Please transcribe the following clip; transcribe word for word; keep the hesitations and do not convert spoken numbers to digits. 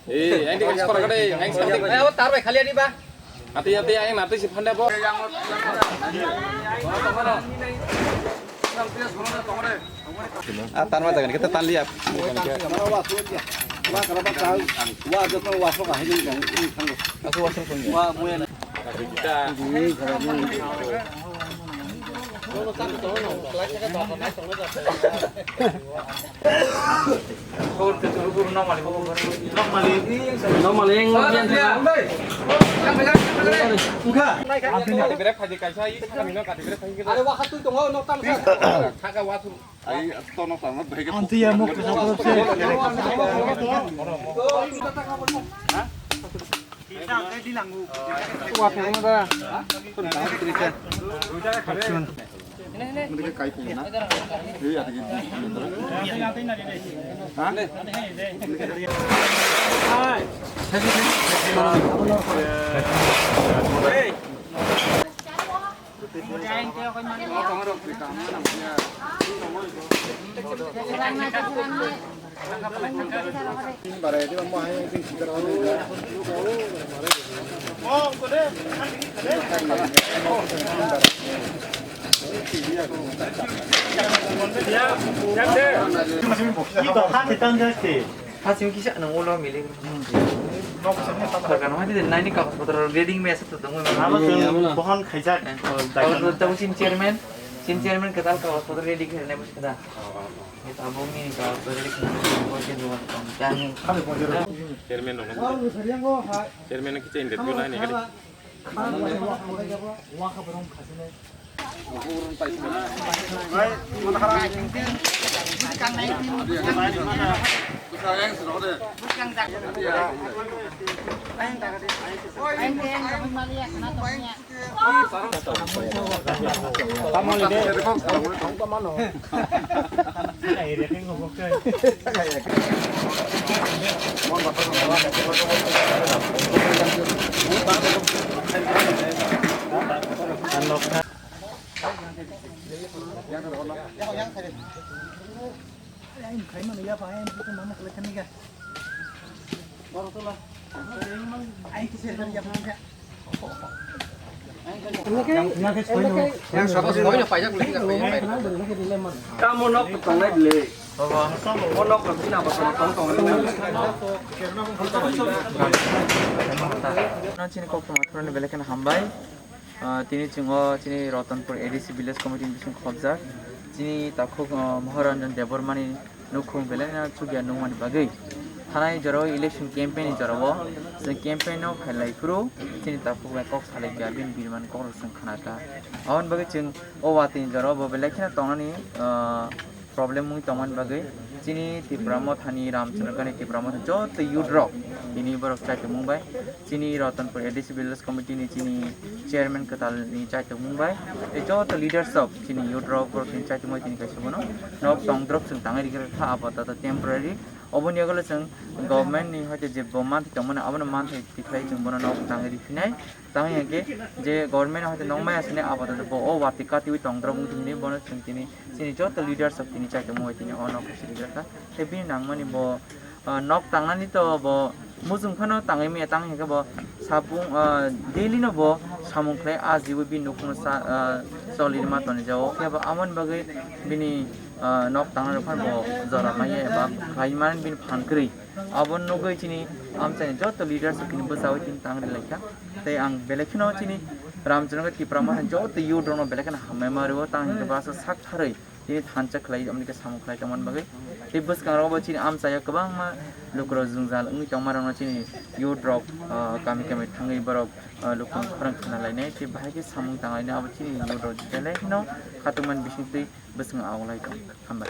Eh, ang di kos kor kade, ang sa. Eh, o tar bai khali ani ba. Ati ati ang nati si phande bo. Ah, tar ma jagan kita tan liya. Wa kara ba ka, wa joto wa so ka hini kan. Aku wa so ko. Wa mo ya. Antiya muk. Hasing kisa nang ulo mili. Sorkar no hadi nai ni kagoj potro ready me asat tong. Abo chwng bohon khaijak. Kagoj potro tong sin chairman, sin chairman kwtal kagoj potro ready khe nai bwswk da. Abo ni kagoj potro ready khe nai bwswk da. Chairman no. Chairman no kisa interview nai ni kadi. Tamo nok tongnai bile. Bo nok rok bini abo tong tong. Nang chini kok tongma thurani belai kheno hambai. Ah, tini chwng o chini Ratanpur A D C Village Committee ni bising khobjak. Chini takhuk, ah, Maharanjan Debbarmani nukhung belai no chukya nungmani bagwi. Thanai jorao election campaign ni jorao chwng campaign no phailai phuru chini takhuk bai kok salai kha, bini birmani kok rok chwng khna kha. Aboni bagwi chwng o watwi ni jorao bo belai kheno tongnani, ah, problem wngwi tongmani bagwi chini Tipra Mothani, Ramchandra Gandhi Tipra Mothani joto youth rok tini borok chai tongmung bai chini Ratanpur A D C Village Committee ni chini chairman kwtal ni chai tongmung bai tei joto leaders rok chini youth rok borok tini chai tongmung bai tini kaisa bono nok tong drop chwng tangwi rikha kha apatat temporary. Oboni yagulo chwng government ni hoite je bo manthai tongmani abono manthai tikhlai chwng bono nok tangwi riphinai. Tamo hwnkhe je government hoite nokmai aswkni apatot bo o watwi katiwi tongdrop wngtong hinwi bono chwng tini chini joto leaders rok tini chai tongmung bai tini o nok siri kha. Tei bini nangmani bo, ah, nok tangnani to bo muchung phano tangwi maya, tamo hwnkhe bo sabung, ah, daily no bo samung khlai ajiwi bini nukhungno cha, ah, choli ma tonijao. Khe bo aboni bagwi bini, ah, nok tangnani phano bo jora maya eba khlai mani bini phan kwrwi. Abo nugwi chini amchaini joto leaders rok tini bwchawi tini tangri laikha. Tei ang belai kheno chini Ramchandra Tipra Motha joto youth rokno belai kheno hambai ma rwo, tang hwnkhe bwsa sak tharwi tini thansa khlai, amoni khe samung khlai tongmani bagwi. Tei bwskango bo chini amchaio kwbangma lukurok jwngjal wngwi tongma rokno chini youth rok, ah, kami kami thangwi borok, ah, lukurok khorang khna lainai tei bahai khe samung tang lainai, abo chini youth rok belai kheno khatungmani bisingtwi bwskango ago lai tong. Hambai.